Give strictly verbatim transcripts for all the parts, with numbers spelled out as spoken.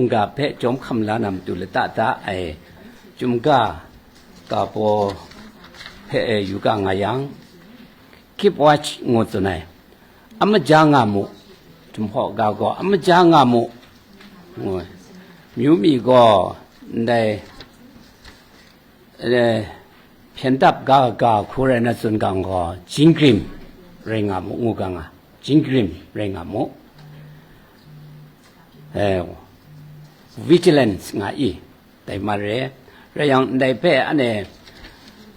Mungga hpe jawm hkam la na matu lata ta ai, Chyum ga, ga baw hpe e yu ga nga yang, Keep Watch ngu tsun ai. A maja nga mu, Tumhpaw ga gaw, a maja nga mu, ngu ai. Myu mi gaw, ndai, eh, hpyen dap ga ga hku rai na tsun gang gaw, jingrim rai nga mu, ngu ga nga, jingrim rai nga mu. Eh, vigilance nga i, dai ma re. Rai yang, ndai hpe ane,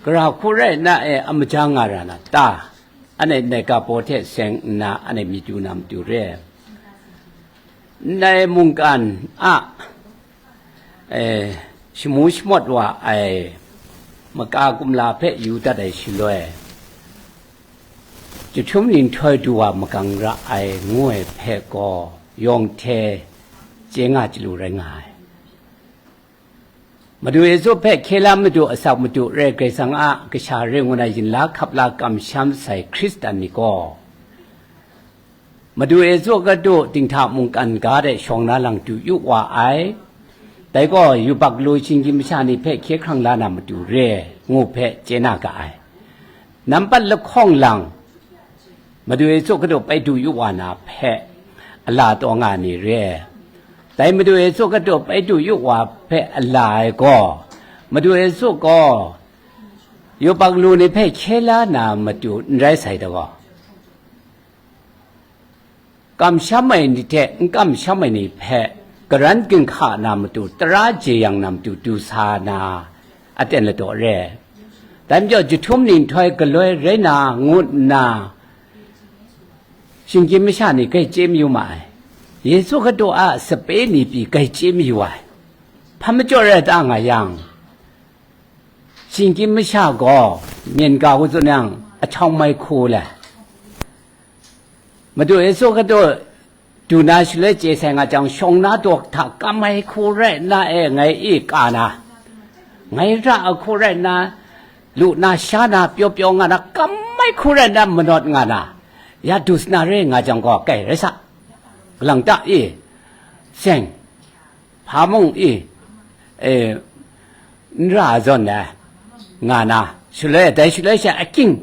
gara hku rai na e, a maja nga ra na ta? Ane ndai ga baw hte seng nna, ane myit yu na matu re. Ndai mungkan a, eh, shamu shamawt wa ai maka kumla hpe yu dat ai shaloi, jahtum nhtoi du wa magang ra ai ngu ai hpe gaw, yawng hte chye nga chyalu rai nga ai. Madu Yesu hpe hkye la madu, asak madu re, Karai Kasang a kasha re ngu na yin la hkap la kamsham sai Hkristan ni gaw, Madu Yesu Hkristu dinghta mungkan ga de shawng na lang du yu wa ai. Dai gaw yubak lu shinggyim masha ni hpe hkye hkrang la na matu re, ngu hpe chye na ga ai. Nampat lahkawng lang, Madu Yesu Hkristu bai du yu wa na hpe a la taw nga ni re. Dai Madu Yesu Hkristu bai du yu wa hpe a la ai gaw, Madu Yesu gaw yubak lu ni hpe hkye la na matu n rai sai da gaw, kamsham ai ni hte n kamsham ai ni hpe karan ginhka na matu, tara jeyang na matu du sa na aten ladaw re. Dai majaw, jahtum ni nhtoi galoi rai na ngu nna, shinggyim masha ni grai chye mayu ma ai. Yesu Hkristu a sape ni pyi grai chye mayu ai. Hpa majaw rai ta nga yang, shinggyim masha gaw myen ga hku tsun yang, a htawng mai hku le. Madu Yesu Hkristu du na shaloi chye sai nga jang, shawng na daw hta kam ai hku rai na e, ngai e ka na, ngai ra ai hku rai na, lu na sha na, pyaw pyaw nga na, kam ai hku rai na, manawt nga na, ya du sa na re nga jang gaw, kai rai sa, galang ta e, seng, hpa mung e, e, n ra ai zawn na, nga na, shaloi, dai shaloi sha aking,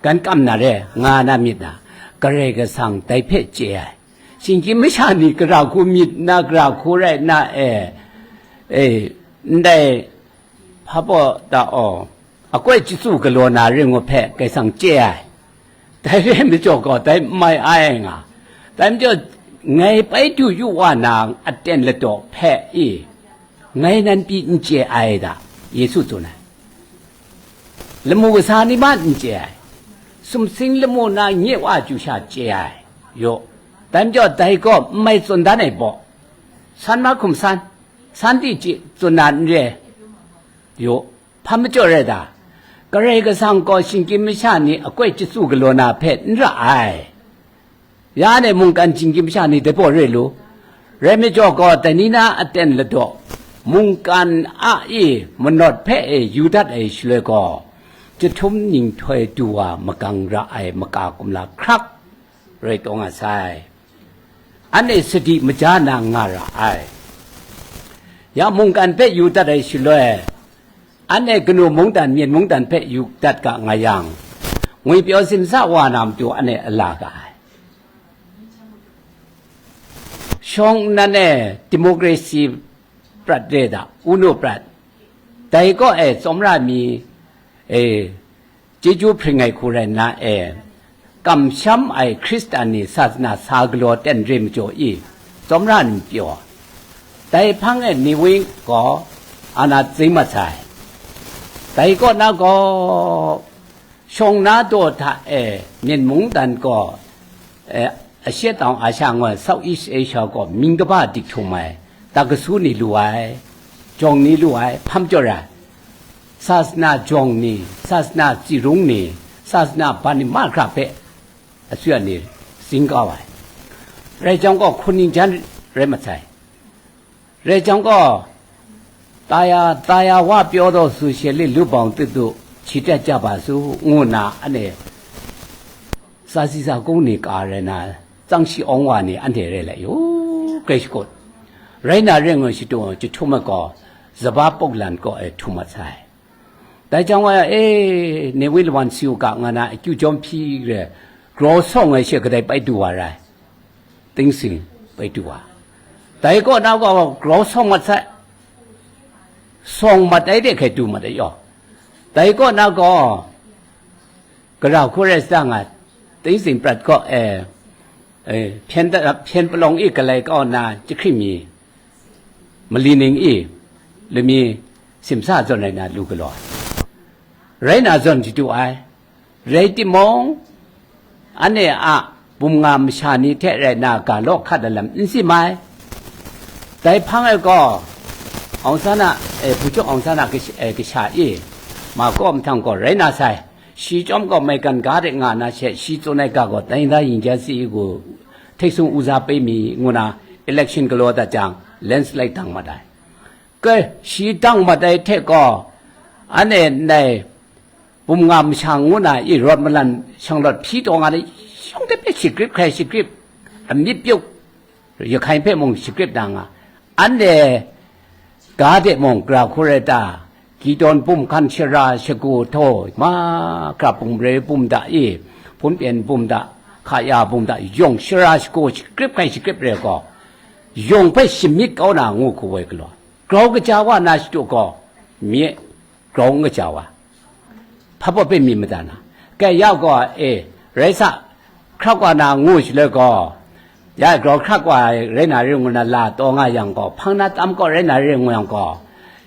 gan kam na re, nga na myit na, Karai Kasang dai hpe chye ai. Shinggyim masha ni gara hku myit na, gara hku rai na e, e, ndai hpa baw ta aw, akoi chyatsu galaw na ring ngu hpe Karai Kasang chye ai. Dai re ai majaw gaw, dai n mai ai nga. Dai majaw, ngai bai du yu wa na aten ladaw hpe i, ngai nan pyi n chye ai da, Yesu tsun ai. Lamu kasa ni ma n chye ai. Sumsing lamu na nye wa chyu sha chye ai. Yaw. Dai majaw, dai gaw n mai tsun dan ai baw, san mahkum san, san di chye tsun na n re. Yaw. Hpa majaw rai ta? Karai Kasang gaw shinggyim masha ni akoi chyatsu galaw na hpe n ra ai. Ya ne mungkan shinggyim masha ni dai baw re lu. Rai majaw gaw, dai ni na aten ladaw, mungkan a e manawt hpe e yu dat ai shaloi gaw, jahtum nhtoi du wa magang ra ai maka kumla hkrak rai taw nga sai. Anhte sadi maja na nga ra ai. Ya mungkan hpe yu dat ai shaloi, anhte kanu mungdan, myen mungdan hpe yu dat ga nga yang, ngwipyaw simsa wa na matu anhte a la ga ai. Shawng nnan e democracy prat re da, unu prat, dai kaw e tsawmra mi e chyeju hpring ai hku rai nna e, kamsham ai Hkristan ni sasana sa galaw ten re majaw i, tsawmra ni pyaw. Dai hpang e Niwi gaw ana tsing mat sai. Dai kaw na gaw, shawng na daw hta e myen mungdan gaw, eh, Ashie Tawng Asha ngu ai South East Asia gaw mying kaba dik htum ai, Takasu ni lu ai, jawng ni lu ai, hpa majaw rai, sasana jawng ni, sasana tsirung ni, sasana ban ni mahkra hpe asuya ni sing kau ai. Rai jang gaw, hkun ning jan rai mat sai. Rai jang gaw, taya, taya wa pyaw taw su she le lu bawng tu tu, chi tet ja ba su, ngu nna, anhte sa si sa kung ni ka rai na, tsang shi awng wa ni anhte re le, yu, grai shakut. Rai na ring ngu shadu, jahtum ai gaw, zaba pawk lan kaw e htum mat sai. Dai jang wa, e, Newi lawan si u ga nga na, akyu jawm hpyi re, grau sawng ai she kadai pai du wa rai. Tingsin pai du wa. Dai kaw na gaw grau sawng mat sai. Sawng mat ai de hkai du mat ai yaw. Dai kaw na gaw, gara hku rai sa nga, tingsin prat kaw e, e, hpyen da-, hpyen palawng i galai kaw na jahkring mi, mali ning i, lami simsa zawn rai na lu galaw ai. Rai na zawn shadu ai. Rai timung, anhte a bum nga masha ni hte rai na ga law hkat ai lam n si mai. Dai hpang e gaw, Aung San a, e, Hpu Chuk Aung San a kash-, e, kasha i, ma kaw mahtang gaw rai na sai. Shi chyawm gaw maigan ga de nga na she, shi tsun ai ga gaw, တိုင်းရင်းသားရင်ကြားစစ်ကို ထိပ်ဆုံးဦးစားပေးမည် ngu na election galaw dat jang, landslide dang mat ai. Kai, shi dang mat ai hte gaw, anhte ndai bum nga masha ngu na i rawt malan shanglawt hpyi taw nga na, yawng de hpe shagrip hkrai shagrip, amyit pyuk, Yahkai hpe mung shagrip na nga, anhte ga de mung gara hku rai ta, Gideon bum hkan shara shagu htaw, ma, Grabung Mare bum da i, Hpunpyen bum da, Hkaya bum da, yawng shara shagu shagrip hkrai shagrip re gaw, yawng hpe shamyit kau na ngu hku woi galaw. Grau kaja wa na shadu gaw, mi grau n kaja wa. Hpa baw hpe mi mada na. Kai ya gaw, e, rai sa, hkrak wa na ngu shaloi gaw, ya grau hkrak wa ai rai na ring ngu na la taw nga yang gaw, hpang na tam kaw rai na ring ngu yang gaw,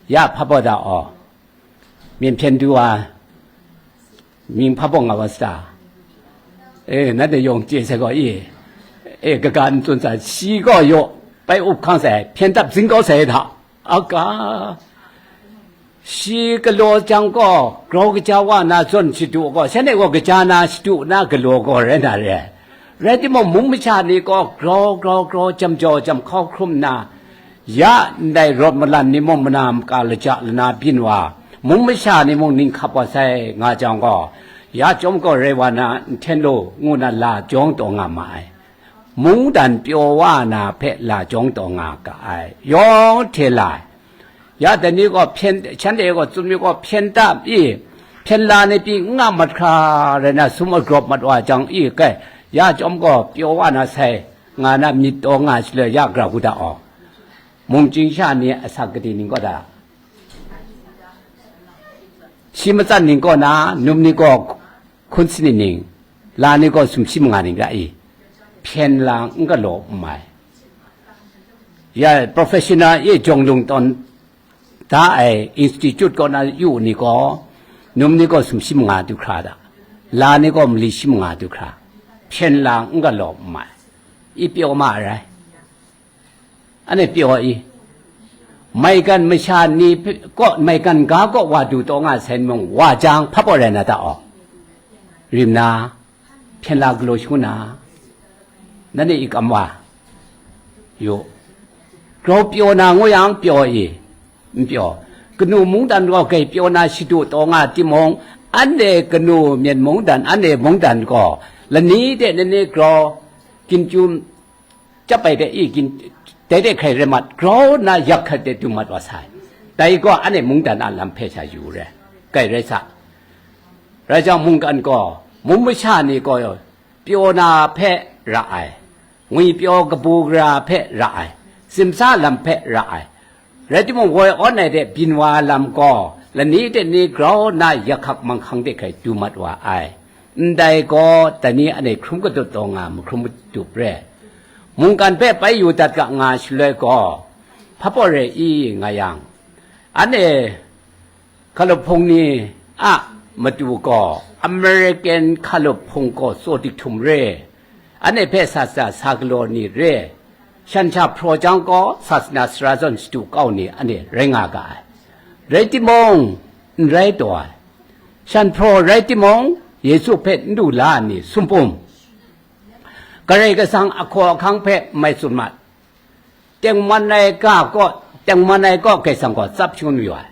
ya hpa baw da aw. Myen hpyen du wa, mying hpa baw nga wa sa ta? E, nanhte yawng chye sai gaw i, e, kaga n tsun sa, shi gaw yaw, bai up hkang sai, hpyen dap zing kau sai hta, a ga. Shi galaw jang gaw, grau kaja wa na zawn shadu gaw, shanhte gaw kaja na shadu na galaw gaw rai na re ai. Rai timung, mung masha ni gaw grau, grau, grau, jam jau, jam hkau hkrum nna, ya ndai rawt malan ni mung mana maka laja lana byin wa, mung masha ni mung ning hkap wa sai nga jang gaw, ya chyawm gaw rai wa na, n hten lu, ngu na la jawng taw nga ma ai. Mungdan pyaw wa na hpe la jawng taw nga ga ai, yawng hte la ai. Ya dai ni gaw hpyen, shanhte gaw tsun mi gaw hpyen tam i, hpyen la ni pyi n nga mat hkra rai na, sum agrawp mat wa jang i, kai, ya chyawm gaw pyaw wa na sai, nga na myit taw nga shaloi ya gara gu da aw. Mung chying sha ni asak gade ning kaw da? Shi matsat ning kaw na, num ni gaw hkun sanit ning, la ni gaw sumshi manga ning ra i, hpyen la n galaw n mai. Ya professional e jawng lung tawn da ai institute kaw na yu ni gaw, num ni gaw sumshi manga du hkra da, la ni gaw mali shi manga du hkra, hpyen la n galaw n mai, i pyaw ma ai rai. Anhte pyaw i, maigan masha ni hpe, kaw, maigan ga kaw wa du taw nga sai mung, wa jang hpa baw rai na ta aw? Rim na, hpyen la galaw shangun na, nanhte i kam wa yu. Grau pyaw na ngu yang pyaw i, n pyaw. Kanu mungdan gaw grai pyaw na shadu taw nga timung, anhte kanu myen mungdan, anhte mungdan gaw lani de lani grau, ginchyu, chyap ai de i gin, dai de hkrai rai mat, grau nna yak hkat de du mat wa sai. Dai gaw anhte mungdan a lam hpe sha yu re, kai rai sa. Rai jang, mungkan gaw, mung masha ni gaw pyaw na hpe ra ai, ngwipyaw kabu gara hpe ra ai, simsa lam hpe ra ai, rai timung, woi awn ai de byin wa lam gaw, lani de ni grau nna yak hkak manghkang de hkrai du mat wa ai. Ndai gaw, dai ni anhte hkrum gadut taw nga, mahkrum gadut re. Mungkan hpe bai yu dat ga nga shaloi gaw, hpa baw re i nga yang, anhte hkalup hpung ni a matu gaw, American hkalup hpung gaw tsaw dik htum re, anhte hpe sa sa sa galaw ni re, shan hta hpraw jang gaw, sasana sara zawn shadu kau ni anhte rai nga ga ai. Rai timung, n rai taw ai. Shan hpraw rai timung, Yesu hpe n du la ai ni sumpum, Karai Kasang ahkaw ahkang hpe n mai tsun mat. Tengman ai ga kaw, tengman ai kaw Karai Kasang gaw tsap shangun mayu ai.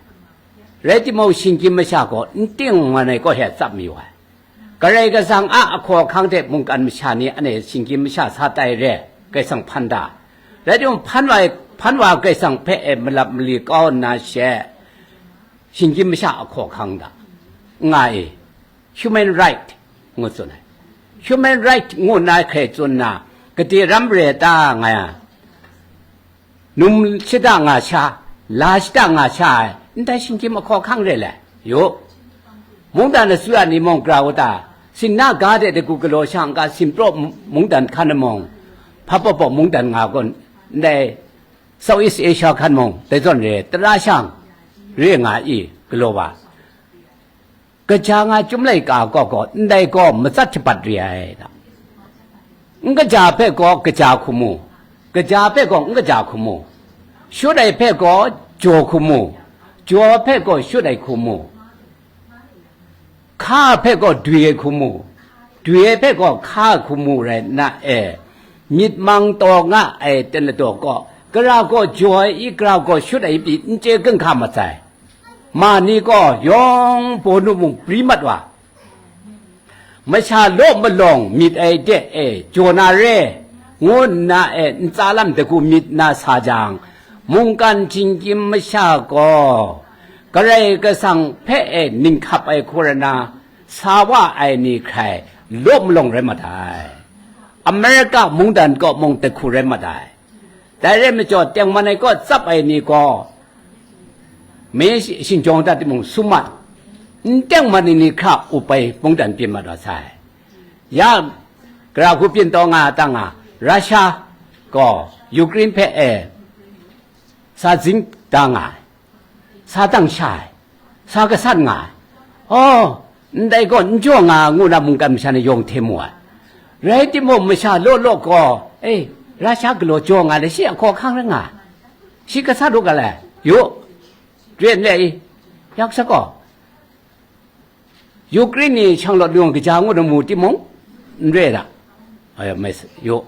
Rai timung, shinggyim masha gaw n tengman ai kaw hte tsap mayu ai. Karai Kasang a ahkaw ahkang hte mungkan masha ni anhte shinggyim masha sa tai re, Karai Kasang hpan da. Rai timung, hpan wa ai Hpan wa Karai Kasang hpe e malap mali kau nna she, shinggyim masha a hkawhkang da, nga e, human right ngu tsun ai. Human right ngu nna hkrai tsun nna, gade ram re ta nga ya, num shada nga sha, la shada nga sha ai, ndai shinggyim a hkawhkang re le, yu. Mungdan asuya ni mung gra u ta, Singna ga de dagu galaw sha n ga, Simpraw mungdan hkan mung, Hpapaw mungdan nga gaw, ndai South East Asia hkan mung, dai zawn re, tara shang re nga i, galaw wa. Kaja nga Chyum laika kaw gaw, ndai gaw matsat shabat re ai da. N kaja hpe gaw kaja hku mu, kaja hpe gaw n kaja hku mu, shut ai hpe gaw jaw hku mu, jaw hpe gaw shut ai hku mu, hka hpe gaw dwi ai hku mu, dwi ai hpe gaw hka ai hku mu rai nna e, myit mang taw nga ai ten ladaw gaw, gara gaw jaw ai i, gara gaw shut ai i pyi n chye ginhka mat sai. Ma ni gaw yawng bawnu mung pri mat wa, masha law malawng myit ai de e jaw na re, ngu nna e ntsa lam dagu myit na sa jang, mungkan shinggyim masha gaw Karai Kasang hpe e ning hkap ai hku rai na, sa wa ai ni hkrai law malawng rai mat ai. Amerika mungdan kaw mung dai hku rai mat ai. Dai rai majaw, tengman ai kaw tsap ai ni gaw, mi shi-, shingjawng ta timung sum mat, n tengman ai ni hkra up ai mungdan pyi mat wa sai. Ya, gara hku pyin taw nga ta nga, Russia gaw Ukraine hpe e sa zing da nga ai, sa dang sha ai, sa gasat nga ai. Oh, ndai gaw n jaw nga, ngu na mungkan masha ni yawng hte mu ai. Rai timung, masha law law gaw, e, Russia galaw jaw nga le, shi a hkawhkang rai nga ai. Shi gasat u ga lai, yu, ren le i, yak sa gaw, Ukraine ni shanglawt lung kaja ngut na mu timung, n re da. Ai, mai sa, yu.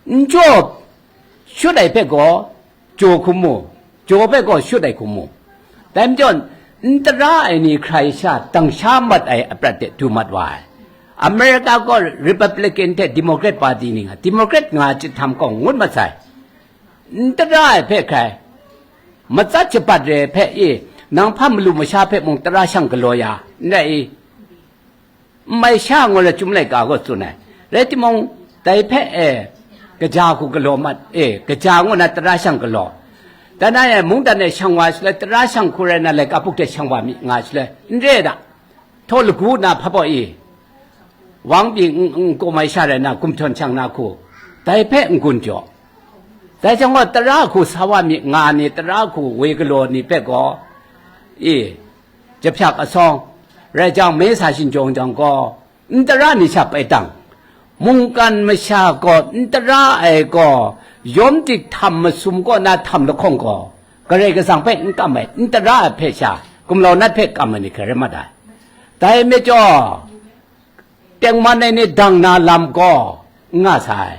N jaw shut ai hpe gaw, jaw hku mu, jaw hpe gaw shut ai hku mu. Dai majaw, n tara ai ni hkrai sha dang sha mat ai aprat de du mat wa ai. America gaw Republican hte Democrat Party ni nga, Democrat nga chyit htam gaw ngut mat sai. N tara ai hpe hkrai, matsat shabat re ai hpe i, nang hpa malu masha hpe mung tara shang galaw ya, n rai i? N mai sha ngu na Chyum laika gaw tsun ai. Rai timung, dai hpe e, kaja hku galaw mat e, kaja ngu na tara shang galaw. Dan na e, mungdan e shang wa shaloi, tara shang hku rai na, laika buk hte shang wa mi nga shaloi, n re da. Htaw lagu na hpabaw i, wang pyi n, n, n kawm ai sha rai na, gumhtawn shang na hku, dai hpe n-gun jaw. Dai jang gaw, tara hku sa wa mi nga ni, tara hku woi galaw ni hpe gaw, i, jahpyak asawng, rai jang, me sa shinjawng jang gaw, n tara ni sha pai tang, mungkan masha gaw n tara ai gaw, yawm dik htam masum kaw na htam lahkawng gaw, Karai Kasang hpe n kam ai, n tara ai hpe sha, gumlau nat hpe kam ai ni hkrai rai mat ai. Dai majaw, tengman ai ni dang na lam gaw n nga sai,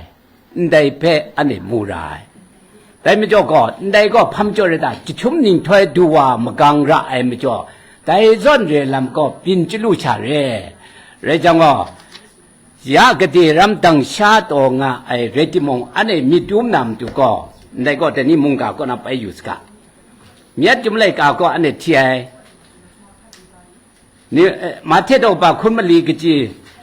ndai hpe anhte mu ra ai. Dai majaw gaw, ndai gaw hpa majaw rai ta, jahtum nhtoi du wa magang ra ai majaw, dai zawn re lam gaw byin chyalu sha re. Rai jang gaw, ya gade ram dang sha taw nga ai rai timung, anhte myit dum na matu gaw, ndai gaw dai ni mungga kaw na pai yu saga. Myit Chyum laika gaw anhte hti ai. Ni, eh, Mahte daw ba hkun mali kaji,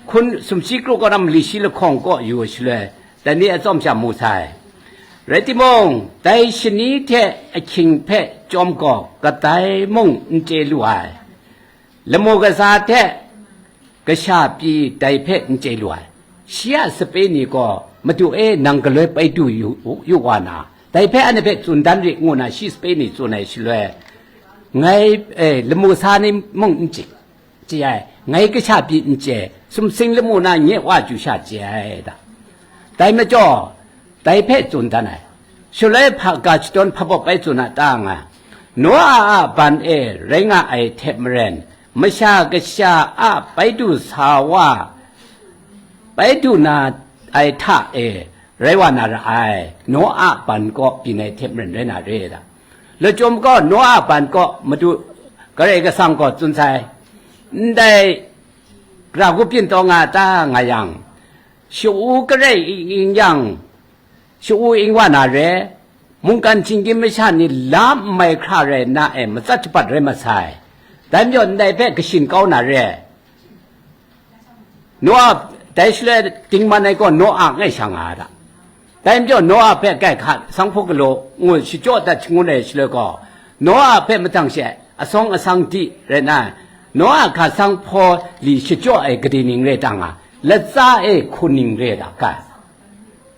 hkun sumshi kru kaw na mali shi lahkawng kaw yu ai shaloi, dai ni atsawm sha mu sai. Rai timung, dai shani hte ahkying hpe chyawm gaw kadai mung n chye lu ai. Lamu kasa hte kasha pyi dai hpe n chye lu ai. Shi a sape ni gaw, "Madu e, nang galoi pai du yu, yu wa na, dai hpe anhte hpe tsun dan rit," ngu na shi sape ni tsun ai shaloi, ngai, eh, lamu sa ni mung n chye, chye ai, ngai kasha pyi n chye, sumsing lamu na nye wa chyu sha chye ai da. Dai majaw, dai hpe tsun dan ai. Shaloi hpa ga shadawn hpa baw bai tsun a ta nga, Noa a ban e rai nga ai hte maren, Masha Kasha a bai du sa wa, bai du na ai hta e rai wa na ra ai, Noa ban kaw byin ai hte maren rai na re da. Lachyum gaw Noa ban kaw Madu Karai Kasang gaw tsun sai, ndai gara hku byin taw nga ta nga yang, sha-u garai ing ing yang, sha-u ing wa na re, Mungkan htingkyim masha ni la n mai hkra rai nna e, matsat shapat rai masai. Dai majaw ndai hpe kashin kau na re. Noa, dai shaloi dingman ai gaw Noa ngai sha nga ai da. Dai majaw Noa hpe kai hka, sanghpaw galaw ngu shachyaw dat shangun ai shaloi gaw, Noa hpe mahtang she asawng asang di rai nna, Noa hka sanghpaw li shachyaw ai gade ning rai ta nga, latsa e hkun ning rai ta ga.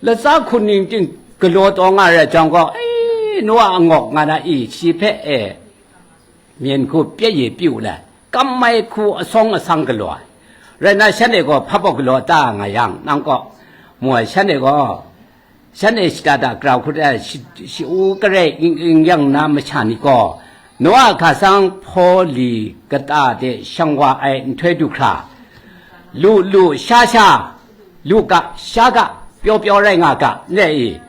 Latsa hkun ning ting galaw taw nga rai jang gaw, e, Noa angawk nga na i, shi hpe e, myen hku pye ye pyu le, kam ai hku asawng asang galaw ai. Rai nna, shanhte gaw hpa baw galaw ta nga yang, nang kaw mu ai, shanhte gaw, shanhte shada da grau hkut ai, shi-, shi-, u karai ing ing yang na masha ni gaw, Noa hka sanghpaw li kata de shang wa ai nhtoi du hkra, lu lu sha sha, lu ga, sha ga, pyaw pyaw rai nga ga, ne i,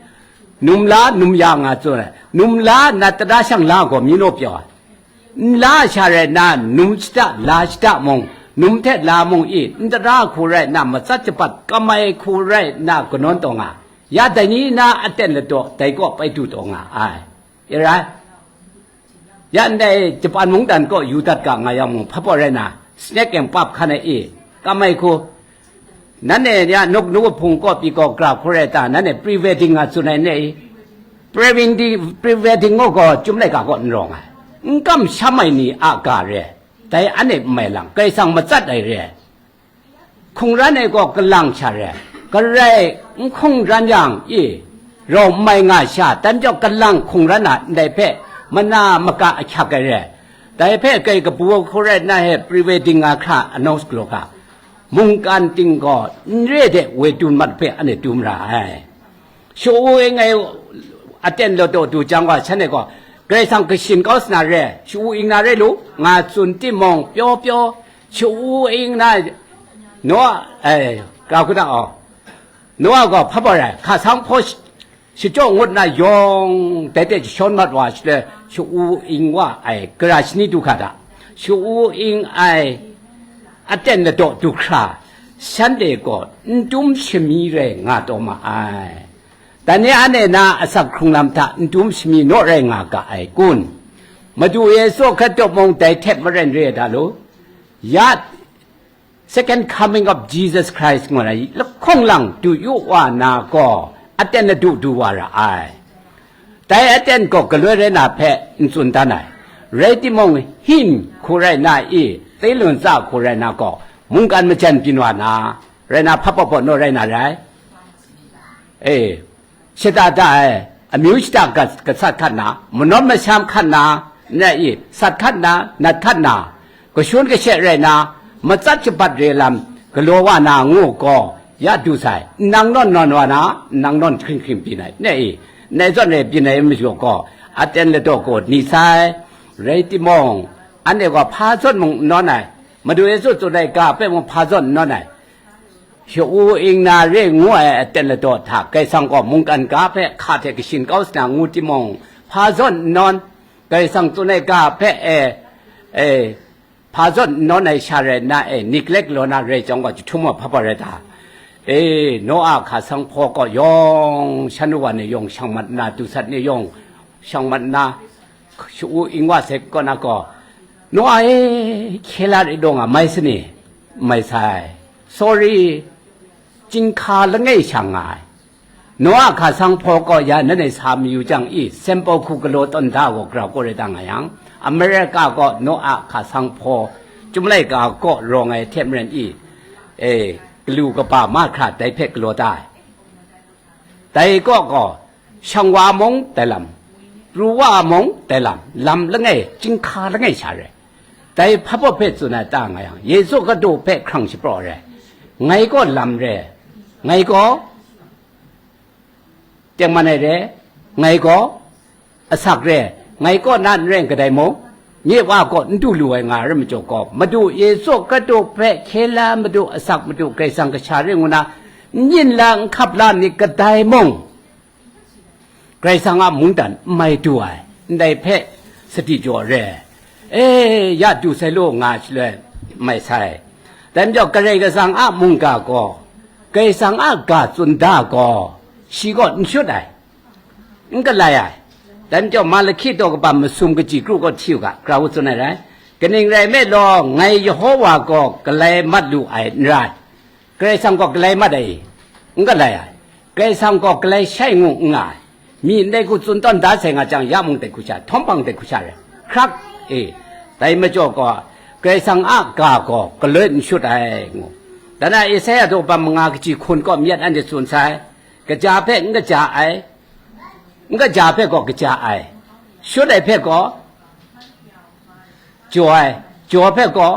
num la, num ya nga tsun ai, num la, nat tara shang la gaw, mi naw pyaw ai. Nla sha rai nna, num shada, la shada mung, num hte la mung i, n tara hku rai nna, matsat shapat kam ai hku rai nna, kanawn taw nga, ya dai ni na aten ladaw, dai kaw pai du taw nga ai. E rai, ya ndai Japan mungdan kaw yu dat ga nga yang mung, hpa baw rai nna, snake and pap hkan ai i, kam ai hku, nanhte ya nuk nuk hpung kaw pyi kaw gra hku rai ta, nanhte pre-wedding nga tsun ai ne i? Pre-wedding, pre-wedding ngu gaw, Chyum laika kaw n rawng ai. N kamsham ai ni a ga re, dai anhte n mai lang, Karai Kasang matsat ai re. Hkungran ai gaw kalang sha re, Karai n hkungran yang i, rau n mai nga sha, dan jau kalang hkungran a ndai hpe mana maka ahkyak ai re. Dai hpe kai kabu hku rai nna he pre-wedding nga hkra announce galaw ga, mungkan ting gaw n re de woi dun mat hpe anhte dum ra ai. Shu-u ing ai aten ladaw du jang gaw, shanhte gaw, Karai Kasang kashin kau sa na re, shu-u ing na re lu, nga tsun timung, pyaw pyaw, shu-u ing na, Noa, ai, grau hku da aw. Noa gaw hpa baw rai, hka sanghpaw sh-, shachyaw ngut na yawng, dai hte jashawn mat wa shaloi, shu-u ing wa ai, gara shani du hkra da, shu-u ing ai, aten ladaw du hkra, shanhte gaw n dum shami rai nga taw ma ai. Dan ni anhte na asak hkrung lam hta n dum shami naw rai nga ga ai kun? Madu Yesu hkrat tup mung dai hte maren re ai da lu? Ya, Second Coming of Jesus Christ ngu na lahkawng lang du yu wa na gaw, aten ladu du wa ra ai. Dai aten gaw galoi rai na hpe n tsun dan ai. Rai timung, him hku rai na i, tei lun tsa hku rai na gaw, mungkan majan byin wa na, rai na hpa baw baw naw rai na rai. E, shada da ai, amyu shada gat-, gasat hkat na, manawn masham hkat na, na i, sat hkat na, nat hkat na, kashun kashe rai na, matsat shabat re lam galaw wa na ngu gaw, ya du sai, nnang nawn nawn wa na, nnang nawn hkring hkring byin ai, ne i, nai zawn e byin ai majaw gaw, aten ladaw gaw ni sai, rai timung, anhte gaw hpa zawn mung n nawn ai, Madu Yesu tsun ai ga hpe mung hpa zawn n nawn ai, shu-u ing na re ngu ai aten ladaw hta, Karai Kasang gaw mungkan ga hpe hka hte kashin kau sa na ngu timung, hpa zawn n nawn, Karai Kasang tsun ai ga hpe e, e, hpa zawn n nawn ai sha rai nna e, neglect law na rai chyawm gaw, jahtum wa hpa baw rai ta? E, Noa hka sanghpaw gaw yawng, shan wa ni yawng shang mat nna, dusat ni yawng shang mat nna, shu-u ing wa sai kaw na gaw, Noa e, hkye la rai daw nga mai sani? Mai sai. Sorry, chyinghka langai sha nga ai. Noa hka sanghpaw gaw ya nanhte sa mayu jang i, Saint Paul hku galaw tawn da gaw grau kaw rai ta nga yang, America gaw Noa hka sanghpaw Chyum laika kaw rawng ai hte maren i, e, galu kaba mahkra dai hpe galaw da ai. Dai kaw gaw, shang wa mung dai lam, pru wa mung dai lam, lam langai, chyinghka langai sha re. Dai hpa baw hpe tsun ai ta nga yang, Yesu Hkristu hpe hkrang shapraw re. Ngai gaw lam re, ngai gaw tengman ai re, ngai gaw asak re, ngai kaw na n rai kadai mung, nye wa kaw n du lu ai nga ai majaw gaw, Madu Yesu Hkristu hpe hkye la Madu, asak Madu, Karai Kasang kasha re ngu na, n yin la, n hkap la myit kadai mung, Karai Kasang a mungdan n mai du ai, ndai hpe sadi jaw re, e, ya du sai law nga shaloi mai sai. Dai majaw Karai Kasang a mungga gaw, Karai Kasang a ga tsun da gaw, shi gaw n shut ai, n galai ai. Dai majaw Malahki daw kaba masum kaji kru kaw hti u ga, Kara wu tsun ai rai. Kaning rai nme law, ngai Yehowa gaw galai mat lu ai n rai. Karai Kasang gaw galai mat ai, n galai ai. Karai Kasang gaw galai shai ngu n nga ai. Mi ndai hku tsun tawn da sai nga jang, ya mung dai hku sha, htawm hpang dai hku sha rai. Hkrak e, dai majaw gaw, Karai Kasang a ga gaw galoi n shut ai, ngu. Dan a Esaia daw kaba manga kaji hkun kaw myit anhte tsun sai. Kaja hpe n kaja ai, n kaja hpe gaw kaja ai, shut ai hpe gaw jaw ai, jaw hpe gaw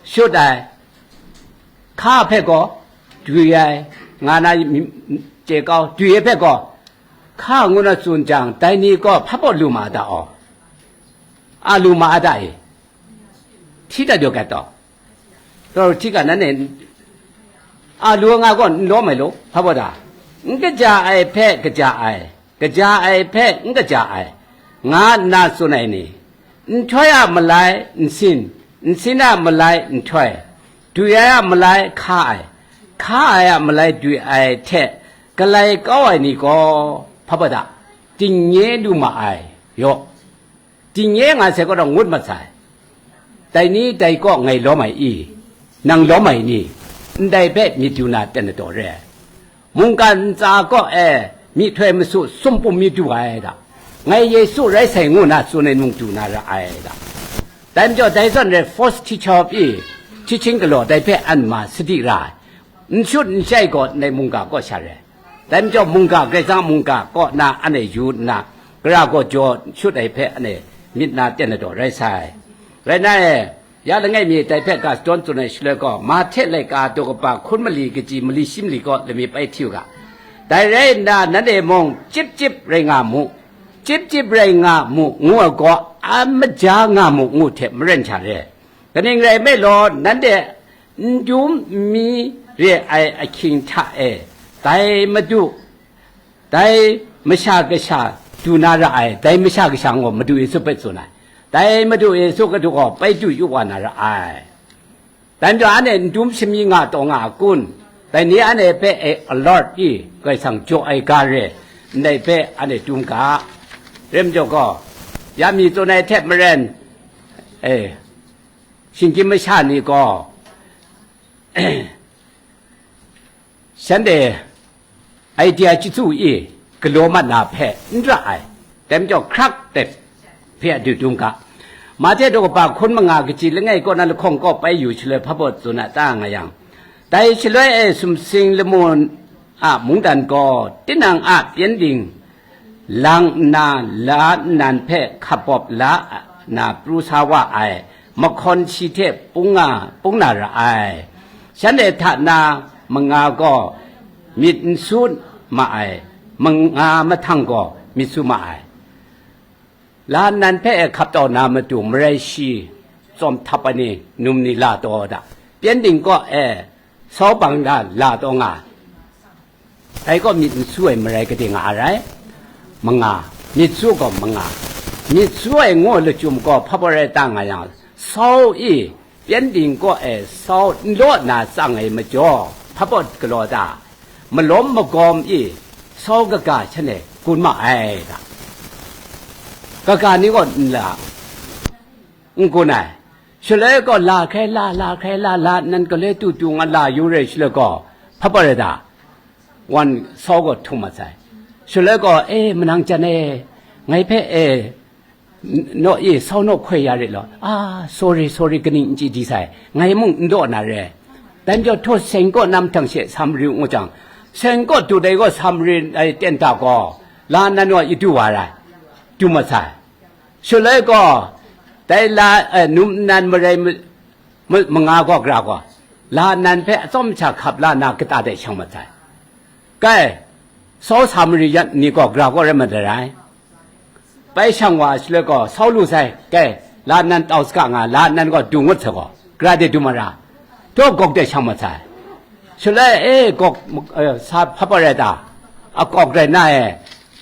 shut ai, hka hpe gaw dwi ai, nga na mi-, chye kau, dwi ai hpe gaw hka ngu na tsun jang, dai ni gaw hpa baw lu ma a ta aw? A lu ma a ta e? Hti dat yaw kat taw. Taw hti ga nan e, a lu nga gaw n lawm ai law, hpa baw ta? N kaja ai hpe kaja ai, kaja ai hpe n kaja ai, nga nna tsun ai ni, nhtoi a malai nsin, nsin a malai nhtoi, dwi ai a malai hka ai, hka ai a malai dwi ai hte galai kau ai ni gaw, hpa baw ta? Dingnye lu ma ai yaw. Dingnye nga sai kaw taw ngut mat sai. Dai ni dai kaw ngai lawm ai i? Nang lawm ai ni? Ndai hpe myit du na ten na taw re ai. Mungkan ntsa kaw e myihtoi masu sumpum myit du ai da. Ngai Yesu rai sai ngu na tsun ai nung du na ra ai da. Dai majaw dai zawn re false teacher i, teaching galaw dai hpe an ma sadi ra ai. N shut n shai gaw ndai mungga kaw sha re. Dai majaw mungga, Karai Kasang a mungga kaw na anhte yu nna, gara gaw jaw n shut ai hpe anhte myit na ten na taw rai sai. Rai nna e, ya langai mi dai hpe ga shadawn tsun ai shaloi gaw, Mahte laika daw kaba hkun mali kaji mali shi mali kaw lami pai hti u ga. Dai rai nna, nanhte mung chyip chyip rai nga mu, chyip chyip rai nga mu, ngu ai gaw, a maja nga mu, ngu hte maren sha re. Kaning rai nme law, nanhte n dum n mi re ai ahkying hta e, dai Madu, dai Masha Kasha du na ra ai, dai Masha Kasha gaw Madu Yesu hpe tsun ai, dai Madu Yesu Hkristu gaw pai du yu wa na ra ai. Dai majaw anhte n dum shami nga taw nga a kun? Dai ni anhte hpe e alert i, Karai Kasang jaw ai ga re, ndai hpe anhte dum ga. Rai majaw gaw, ya mi tsun ai hte maren, e, shinggyim masha ni gaw, shanhte idea chyitsu i galaw mat na hpe n ra ai, dai majaw hkrak dai hpe a dudung ga. Mahte daw kaba hkun manga kaji langai kaw na lahkawng kaw pai yu shaloi hpa baw tsun a ta nga yang, dai shaloi e sumsing lamu a mungdan gaw tinang a pyengdin lang nna, la nnan hpe hkap bawp la nna pru sa wa ai mahkawn shi hte pung nga, pung na ra ai. Shanhte hta na manga gaw myit n su ma ai, manga mahtang gaw myit su ma ai. La nnan hpe e hkap tau na matu marai shi, tsawm htap ai ni, num ni la taw da, pyengdin kaw e sau bang da la taw nga, dai gaw myit n su ai marai gade nga a rai? Manga, myit su gaw manga. Myit su ai ngu lachyum gaw hpa baw rai ta nga yang, sau i, pyengdin kaw e sau n law na tsang ai majaw, hpa baw galaw ta? Malawm magawm i, sau kaga shanhte gun ma ai ga. Kaga ni gaw n la, n gun ai. Shaloi gaw la hkrai la, la hkrai la, la nnan galoi tu tu nga la yu re shaloi gaw, hpa baw rai ta? Wan sau gaw htum mat sai. Shaloi gaw, e, manang jan e, ngai hpe, e, n-, naw e, sau naw hkoi ya rit law. A, sorry, sorry, kaning n chye di sai, ngai mung n daw na re. Dai majaw htaw seng kaw na mahtang she sa mari u ngu jang, seng kaw dut ai gaw sa mari ai ten hta gaw, la nnan wa i du wa rai, du mat sai. Shaloi gaw, dai la, eh, num nnan marai ma-, ma-, manga gaw gara gaw, la nnan hpe atsawm sha hkap la na kata de shang mat sai. Kai, sau sa mari yan ni gaw gara gaw rai mat ai rai. Bai shang wa shaloi gaw, sau lu sai, kai, la nnan tau saga nga, la nnan gaw du ngut sai gaw, gara de du mara, daw gawk de shang mat sai. Shaloi, e, gawk, eh, sa hpa baw rai ta? A gawk rai na e,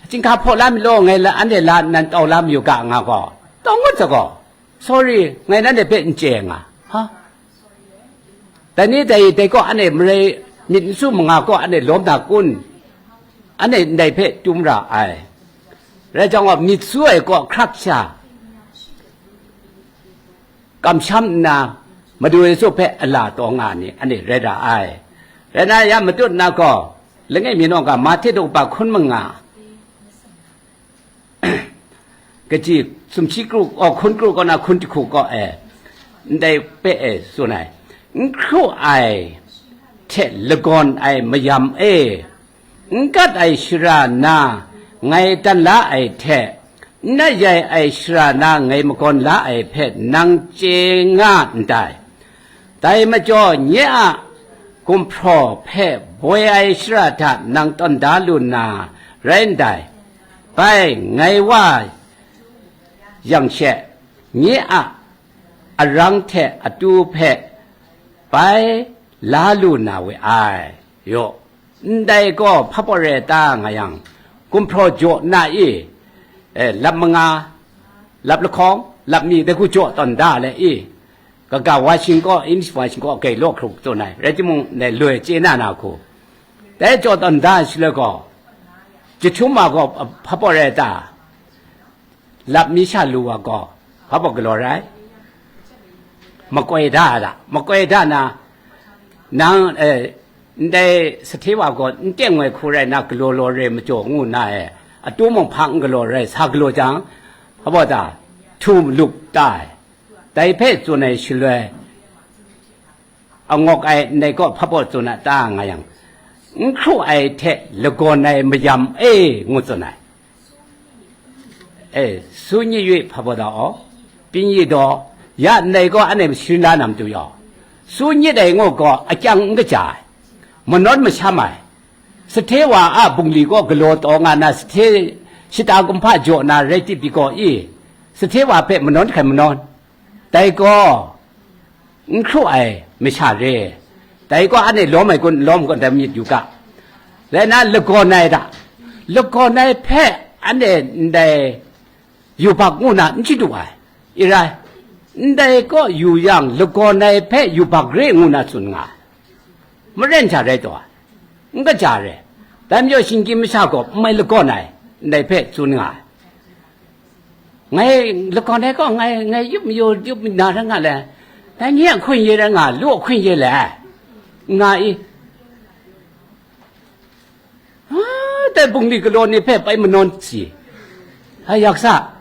chyinghka hpaw la mi law, ngai la, anhte la nnan tau la mayu ga nga gaw, tau ngut sai gaw, sorry, ngai nanhte hpe n chye nga. Ha? Dai ni dai, dai gaw anhte marai myit n su manga gaw anhte lawm na kun? Anhte ndai hpe tum ra ai. Rai jang gaw, myit su ai kaw hkrak sha kamsham nna, Madu Yesu hpe a la taw nga ni, ani rai ra ai. Rai na, ya matut na gaw, langai mi naw ga, Mahte daw kaba hkun manga, kaji sumshi kru, aw, hkun kru kaw na hkun jahku kaw e, ndai hpe e tsun ai, n hkru ai hte lagawn ai mayam e, n gat ai shara na ngai dan la ai hte, n ayai ai shara na ngai magawn la ai hpe nang chye nga ndai? Dai majaw nye a gumhpraw hpe boi ai shara hta nang tawn da lu na rai ndai? Bai, ngai wa yang she, nye a arang hte atu hpe bai la lu na we ai. Yaw, ndai gaw hpa pawt rai ta nga yang, gumhpraw jaw na i, eh, lap manga, lap lahkawng, lap mi, dai hku jaw tawn da le i, kaga wa shing kaw, English wa shing kaw, gei law hkruk tsun ai, rai timung, ndai loi chye na na hku. Dai jaw tawn da shaloi gaw, jahtum ma gaw hpa pawt rai ta? Lap mi sha lu wa gaw, hpa pawt galaw rai? Makoi da a da, makoi da na, nang, eh, ndai sahte wa gaw n teng ai hku rai na, galaw law re majaw ngu na e, atu mung hpa n galaw rai, sa galaw jang, hpa pawt ta? Htum lup ta ai. Dai hpe tsun ai shaloi, angawk ai ndai kaw hpa pawt tsun a ta nga yang, n hkru ai hte lagawn ai mayam e ngu tsun ai. E, su nyit yu hpa pawt ta aw, pyi nyit daw, ya ndai gaw anhte mashrin la na matu yaw, su nyit ai ngu gaw akyang n kaja ai, manawn masham ai, sahte wa a bungli gaw galaw taw nga na, sahte shata kumhpa jaw na rai tip pyi gaw i, sahte wa hpe manawn hkrai manawn, dai gaw n hkru ai masha re. Dai gaw anhte lawm ai kun, n lawm kun, dai myit yu ga. Rai na, lagawn ai hta, lagawn ai hpe anhte ndai yubak ngu na n chyeju ai, i rai, ndai kaw yu yang, lagawn ai hpe yubak re ngu na tsun nga ai. Maren hta rai taw ai, n kaja re. Dai majaw shinggyim masha gaw n mai lagawn ai, ndai hpe tsun nga ai. Ngai lagawn ai gaw, ngai, ngai yup mayu, yup na rai nga le, dai nye a hkun ye rai nga, lu a hkun ye le, nga i, a, dai bungli galaw ni hpe bai manawn si. A, yak sa,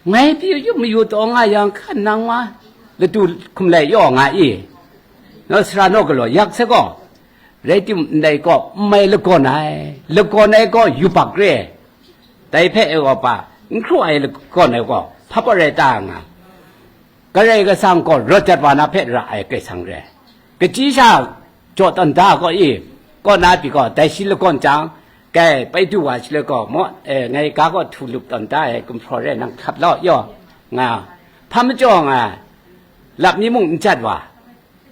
ngai pyi yup mayu taw nga yang, hkan nang wa latu hkum lai yaw nga i, naw sara naw galaw yak sai gaw, rai timung, ndai gaw n mai lagawn ai, lagawn ai gaw yubak re. Dai hpe e wa pa, n hkru ai lagawn ai gaw hpa pawt rai ta nga, Karai Kasang gaw rawt dat wa na hpe ra ai Karai Kasang re. Kachyi sha jaw tawn da gaw i, kaw na pyi gaw, dai shi lagawn jang, kai bai du wa shaloi gaw, maw, e, ngai ga gaw htu lup tawn da ai gumhpraw re, nang hkap lau yaw, nga, hpa majaw nga, lap mi mung n jat wa,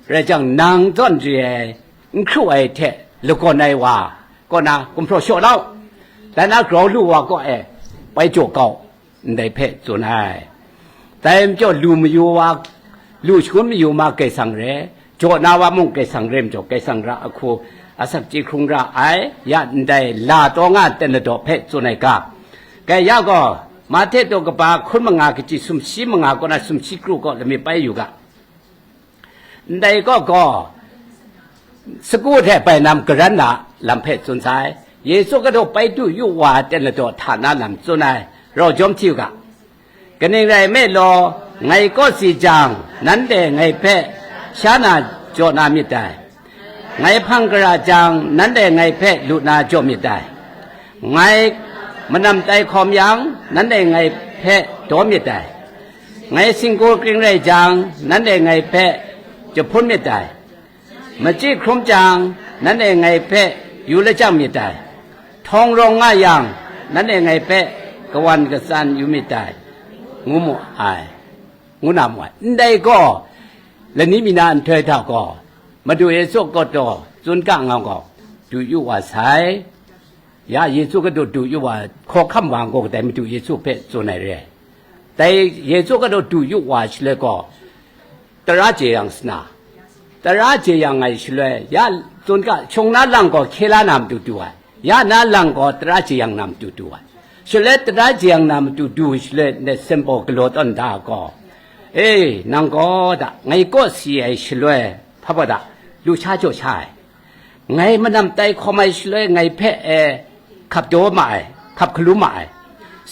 rai jang, nang zawn re ai, n hkru ai hte lagawn ai wa kaw na gumhpraw shaw lau, dan a grau lu wa kaw e bai jaw kau, ndai hpe tsun ai. Dai majaw lu mayu wa, lu shangun mayu ma Karai Kasang re, jaw na wa mung Karai Kasang re majaw, Karai Kasang ra ahku asak chye hkrung ra ai, ya ndai la taw nga ten ladaw hpe tsun ai ga. Kai ya gaw, Mahte daw kaba hkun manga kaji sumshi manga kaw na sumshi kru kaw lami bai yu ga. Ndai kaw gaw, sagu hte bainam garan na lam hpe tsun sai. Yesu kadu bai du yu wa ten ladaw hta na lam tsun ai, rau jawm hti u ga. Kaning rai nme law, ngai kawsi jang, nanhte ngai hpe sha na jaw na myit dai. Ngai hpang gara jang, nanhte ngai hpe lu na jaw myit dai. Ngai manam tai hkawm yang, nanhte ngai hpe daw myit dai. Ngai singgu kring rai jang, nanhte ngai hpe jahpun myit dai. Machyi hkrum jang, nanhte ngai hpe yu lajang myit dai. Htawng rawng nga yang, nanhte ngai hpe kawan katsan yu myit dai, ngu mu ai, ngu na mu ai. Ndai gaw, lani mi na nhtoi hta gaw, Madu Yesu kaw taw tsun ga nga gaw, du yu wa sai. Ya Yesu kadu du yu wa, hkawhkam wa gaw, kadai Madu Yesu hpe tsun ai re. Dai Yesu kadu du yu wa shaloi gaw, tara jeyang sana. Tara jeyang ai shaloi, ya tsun ga, shawng na lang gaw hkye la na matu du ai, ya na lang gaw tara jeyang na matu du ai. Shaloi tara jang na matu du shaloi, ndai symbol galaw tawn da gaw, e, nang gaw da, ngai kaw si ai shaloi, hpa baw da, lu sha jaw sha ai. Ngai manam tai hkawm ai shaloi, ngai hpe, e, hkap daw ma ai, hkap hkalu ma ai.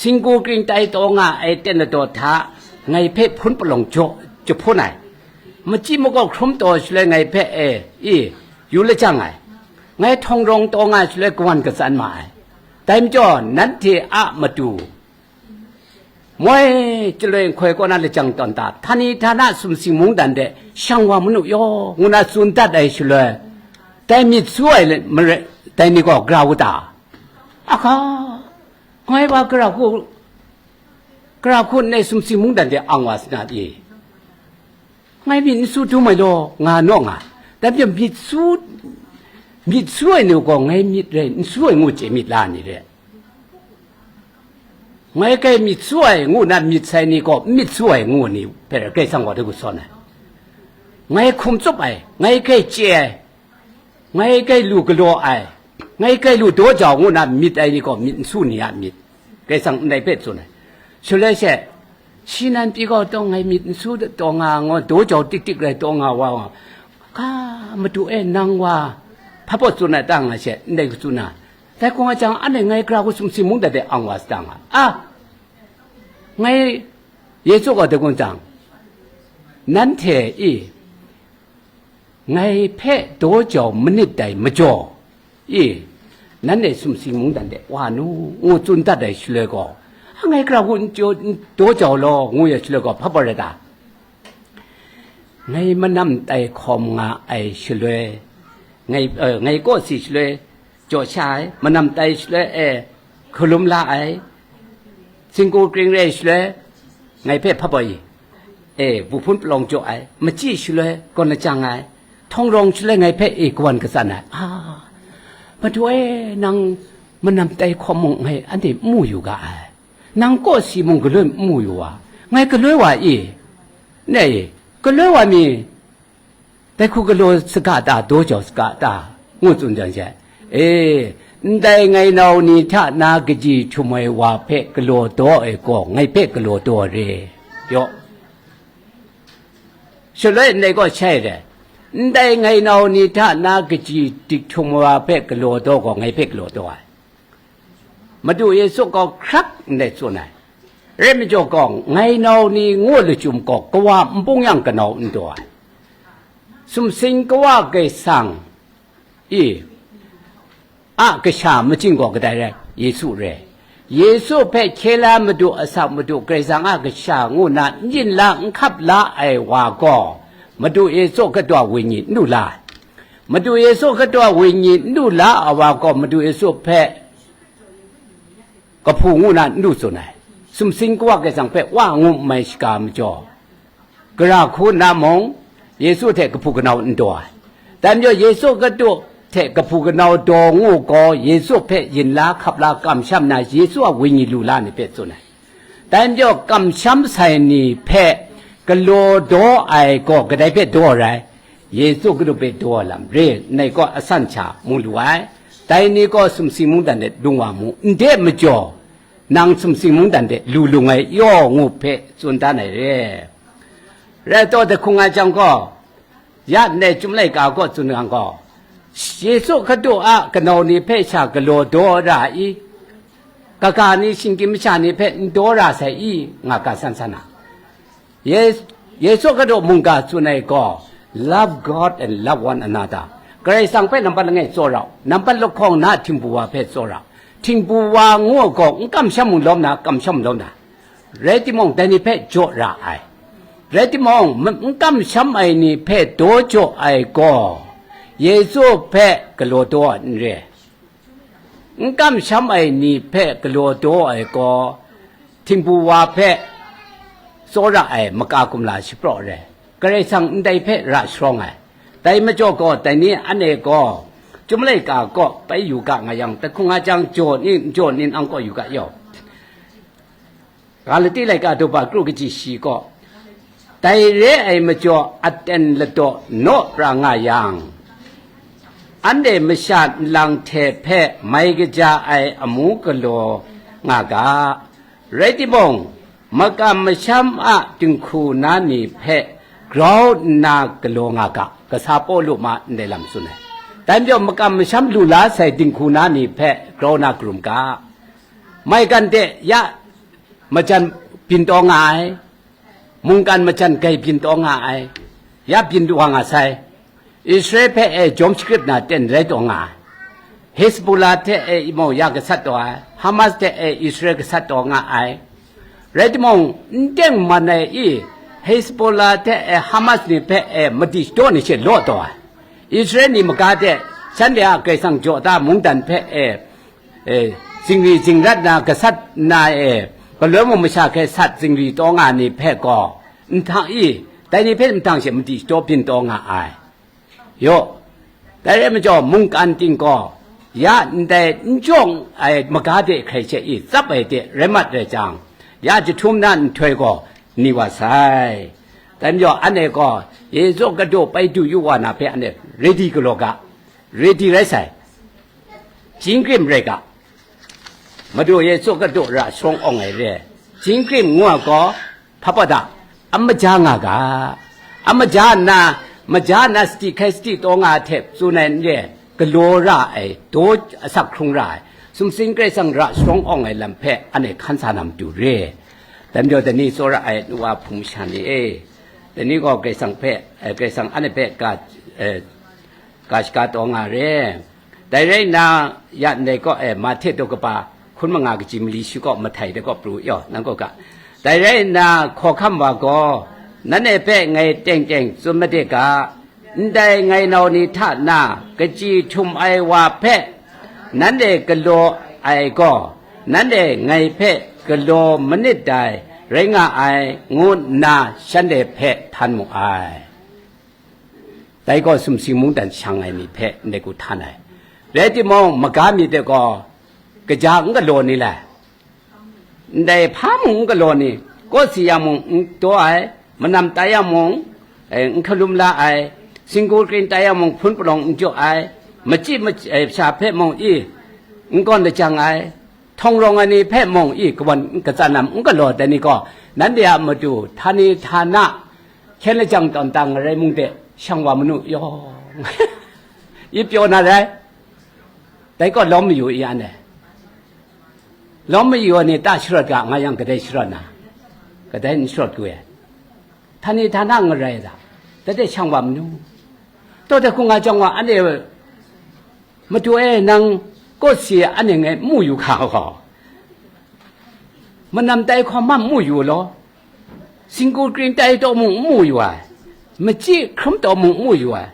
Singgu kring tai taw nga ai ten ladaw hta, ngai hpe hpun palawng jaw, jahpun ai. Machyi makaw hkrum taw shaloi, ngai hpe, e, i, yu lajang ai. Ngai htawng rawng taw nga ai shaloi, kawan katsan ma ai. Dai majaw, nanhte a matu moi chyaloi nhtoi kaw na lajang tawn ta, htani htana sumsing mungdan de shang wa manu yaw, ngu na tsun dat ai shaloi, dai myit su ai le, mare-, dai ni gaw gara u ta? Ahka, ngai wa gara hku, gara hku nai sumsing mungdan de ang wa sa na pyi? Ngai myit n su dum ai law, nga naw nga. Dai majaw myit su, myit su ai ni gaw ngai myit rai n su ai ngu chye myit la ni re. Ngai kai myit su ai ngu na myit sai ni gaw n myit su ai ngu ni hpe Karai Kasang wa de ku sawn ai. Ngai hkum tsup ai, ngai kai chye ai, ngai kai lu galaw ai, ngai kai lu daw jau ngu na myit ai ni gaw myit n su ni a myit, Karai Kasang ndai hpe tsun ai. Shaloi she, shi nan pyi gaw taw ngai myit n su taw nga, ngu daw jau tik tik rai taw nga wa, wa, ka, madu e, nang wa, hpa baw tsun ai ta nga she, ndai tsun na, dai hkung a jang, anhte ngai gara hku sumsing mungdan de ang wa sa ta nga, a, ngai Yesu gaw dai hkung jang, nanhte i, ngai hpe daw jau manit dai majaw, i, nanhte sumsing mungdan de wa nu, ngu tsun dat ai shaloi gaw, a, ngai gara hku n jaw, n daw jau law, ngu ya shaloi gaw, hpa baw rai ta? Ngai manam tai hkawm nga ai shaloi, ngai, eh, ngai kaw si shaloi, jaw sha ai, manam tai shaloi e hkalum la ai, singgu kring rai shaloi, ngai hpe hpa baw i, e, bu hpun palawng jaw ai, machyi shaloi, kawn lajang ai, htawng rawng shaloi, ngai hpe e kawan katsan ai. A, madu e, nang manam tai hkawm mung ngai anhte n mu yu ga ai, nang kaw si mung galoi n mu yu wa, ngai galoi wa i, ne, galoi wa mi, dai hku galaw saga ta, daw jau saga ta, ngu tsun jang she, e, ndai ngai nau ni hta na kaji htum ai wa hpe galaw daw ai gaw, ngai hpe galaw daw re, yaw. Shaloi ndai gaw shai re, ndai ngai nau ni hta na kaji dik htum ai wa hpe galaw daw gaw, ngai hpe galaw daw ai. Madu Yesu gaw hkrak ndai tsun ai. Rai majaw gaw, ngai nau ni ngu lachyum gaw, kawa npung yang kanau n daw ai. Sumsing kawa Karai Kasang i, a kasha machying gaw kadai rai? Yesu rai. Yesu hpe hkye la madu, asak madu, Karai Kasang a kasha ngu na n yin la, n hkap la ai wa gaw, Madu Yesu Hkristu a wenyi n lu la ai. Madu Yesu Hkristu a wenyi n lu la ai wa gaw, Madu Yesu hpe kahpu ngu na n lu tsun ai. Sumsing kawa Karai Kasang hpe wa ngu n mai shaga majaw, gara hku nna mung, Yesu hte kahpu kanau n daw ai. Dai majaw, Yesu Hkristu hte kahpu kanau daw ngu gaw, Yesu hpe yin la, hkap la, kamsham na, Yesu a wenyi lu la ni hpe tsun ai. Dai majaw, kamsham sai ni hpe galaw daw ai gaw kadai hpe daw rai? Yesu Hkristu hpe daw ai lam re, nai gaw asan sha mu lu ai. Dai ni gaw sumsing mungdan de lung wa mu, n de majaw, nang sumsing mungdan de lu lung ai yaw ngu hpe tsun dan ai re. Rai taw, dai hkung ai jang gaw, ya ndai Chyum laika kaw tsun yang gaw, Yesu Hkristu a kanau ni hpe sha galaw daw ra i? Kaga ni shinggyim masha ni hpe n daw ra sai i? Nga ga san san a. Ye-, Yesu Hkristu mungga tsun ai gaw, "Love God and love one another." Karai Kasang hpe nampat langai tsawra u, nampat lahkawng na htingbu wa hpe tsawra u. Htingbu wa ngu ai gaw, n kamsham mung lawm na, kamsham lawm na. Rai timung, dai ni hpe jaw ra ai. Rai timung, m-, n kamsham ai ni hpe daw jaw ai gaw, Yesu hpe galaw daw ai n re. N kamsham ai ni hpe galaw daw ai gaw, htingbu wa hpe tsawra ai maka kumla shapraw re. Karai Kasang ndai hpe ra sharawng ai. Dai majaw gaw, dai ni anhte gaw, Chyum laika kaw bai yu ga nga yang, dai hkung a jang jaw ni, n jaw ni, ang kaw yu ga yaw. Galati laika daw ba kru kaji shi gaw, dai re ai majaw aten ladaw naw pra nga yang, anhte masha nlang hte hpe mai kaja ai amu galaw nga ga. Rai timung, makam masham a dinghku na ni hpe grau nna galaw nga ga, kasa Pawlu ma ndai lam tsun ai. Dai majaw, makam masham lu la sai dinghku na ni hpe grau na karum ga. Maigan de ya majan byin taw nga ai, mungkan majan gai byin taw nga ai, ya byin wa nga sai. Israel hpe e jawm shakrip na ten rai taw nga ai. Hezbollah hte e mung ya gasat taw ai, Hamas hte e Israel gasat taw nga ai. Rai timung, n teng man ai i, Hezbollah hte e Hamas ni hpe e madi shadaw ni she law taw ai. Israel ni maga de, shanhte a Karai Kasang jaw da mungdan hpe e, e, zingri zingrat na gasat na e, galoi mung masha hkrai sat zingri taw nga ni hpe gaw, nhtang i, dai ni hpe nhtang she madi shadaw byin taw nga ai. Yaw, dai rai majaw, mungkan ting gaw, ya ndai n jawng ai maga de hkrai she i tsap ai de rai mat rai jang, ya jahtum na nhtoi gaw ni wa sai. Dai majaw, anhte gaw Yesu Kadu bai du yu wa na hpe anhte ready galaw ga, ready rai sai. Jingkrim rai ga, Madu Yesu Kadu ra sharawng awng ai re, jingkrim ngu ai gaw, hpa pa da, a maja nga ga, a maja nna, maja nna sadi hkai sadi taw nga hte tsun ai n re, galaw ra ai, daw asak hkrung ra ai, sumsing Karai Kasang ra sharawng awng ai lam hpe anhte hkan sa na matu re. Dai majaw, dai ni tsawra ai nu wa hpung masha ni e, dai ni gaw Karai Kasang hpe, eh, Karai Kasang anhte hpe ga, eh, ga shaga taw nga re. Dai rai nna, ya ndai kaw e, Mahte daw kaba hkun manga kaji mali shi kaw mahtai de kaw pru yaw, nang kaw ga. Dai rai nna, hkawhkam wa gaw, nanhte hpe ngai teng teng tsun made ga, ndai ngai nau ni hta na kaji htum ai wa hpe nanhte galaw ai gaw, nanhte ngai hpe galaw manit dai rai nga ai, ngu nna shanhte hpe htan mu ai. Dai gaw sumsing mungdan shang ai ni hpe ndai ku htan ai. Rai timung, maga myit de gaw, kaja n galaw ni lai? Ndai hpa mung n galaw ni, kawsi ya mung n taw ai, manam tai ya mung, eh, n hkalum la ai, singgu kring tai ya mung hpun palawng n jaw ai, machyi mach-, eh, sha hpe mung i n gawn lajang ai, htawngrawng ai ni hpe mung i kawan n katsan lam n galaw ai ni gaw, nanhte a matu htani htana hkyen lajang tawn tang ngarai mung de shang wa manu yawng i pyaw na rai. Dai gaw lawm mayu i an e. Lawm mayu ai ni ta sharawt ga nga yang, kadai sharawt na, kadai n sharawt ku e. Htani htana ngarai da, dai de shang wa manu. Taw de hkung nga jang wa, anhte, Madu e, nang kawsi anhte ngai n mu yu hka gaw, manam tai hkawm mam n mu yu law, singgu kring tai taw mung n mu yu ai, machyi hkrum taw mung n mu yu ai,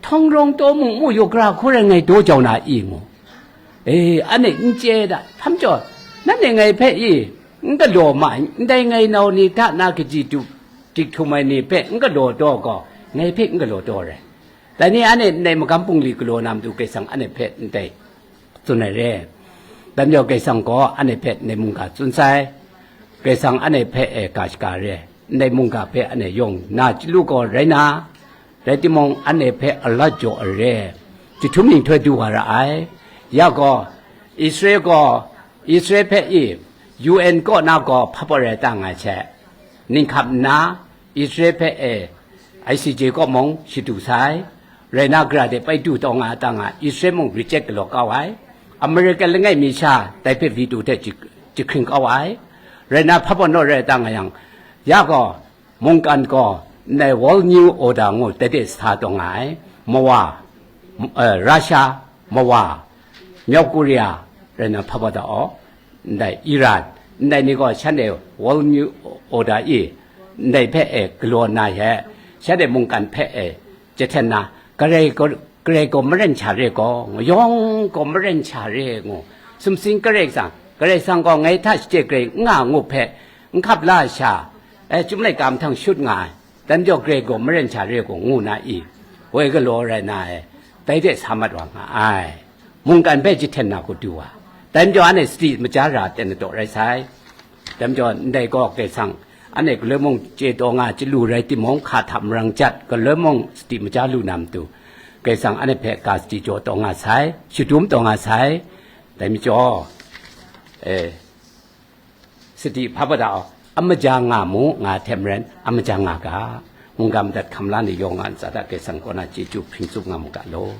htawngrawng taw mung n mu yu, gara hku rai ngai daw jau na i ngu. E, anhte n chye da, hpa majaw, nanhte ngai hpe i n galaw ma ai, ndai ngai nau ni hta na kaji du dik htum ai ni hpe n galaw taw gaw, ngai hpe n galaw taw ai. Dai ni anhte ndai magam bungli galaw na matu Karai Kasang anhte hpe ndai tsun ai re. Dai majaw Karai Kasang gaw anhte hpe ndai mungga tsun sai. Karai Kasang anhte hpe e ga shaga re. Ndai mungga hpe anhte yawng na chyalu gaw rai na, rai timung, anhte hpe a la jaw ai re. Jahtum ning htoi du wa ra ai. Ya gaw, Israel gaw, Israel hpe i U N kaw na gaw hpa pawt rai ta nga ai hte, ninghkap nna, Israel hpe e I C J kaw mung shadu sai, rai na, gara de bai du taw nga ta nga, Israel mung reject galaw kau ai, American langai mi sha dai hpe veto hte jahkring kau ai, rai na, hpa pawt naw rai ta nga yang, ya gaw, mungkan gaw ndai World New Order ngu dai de sa taw nga ai, mawa, eh, Russia, mawa, North Korea, rai na, hpa pawt da aw, ndai Iran, ndai ni gaw shanhte World New Order i ndai hpe e galaw nna he, shanhte mungkan hpe e jahten na, Karai gaw, Karai gaw maren sha re gaw, yawng gaw maren sha re ngu, sumsing Karai Kasang, Karai Kasang gaw ngai hta shade Karai n nga ngu hpe n hkap la sha, e, chyum laika mahtang shut nga ai, dan jaw Karai gaw maren sha re gaw ngu na i, woi galaw rai na e, dai de sa mat wa nga ai. Mungkan hpe jahten na hku du wa, dai majaw anhte sadi maja ra ten na daw rai sai. Dai majaw ndai gaw Karai Kasang, anhte galoi mung chye taw nga chyalu rai timung, hka hta marang jat, galoi mung sadi maja lu na matu, Karai Kasang anhte hpe ga sadi jaw taw nga sai, shadum taw nga sai. Dai majaw, e, sadi hpa bada, amaja nga mu, nga hte maren, amaja nga ga, mungga madat hkam la ni yawng a ntsa hta Karai Kasang kaw na chyeju hpring tsup nga mu ga law.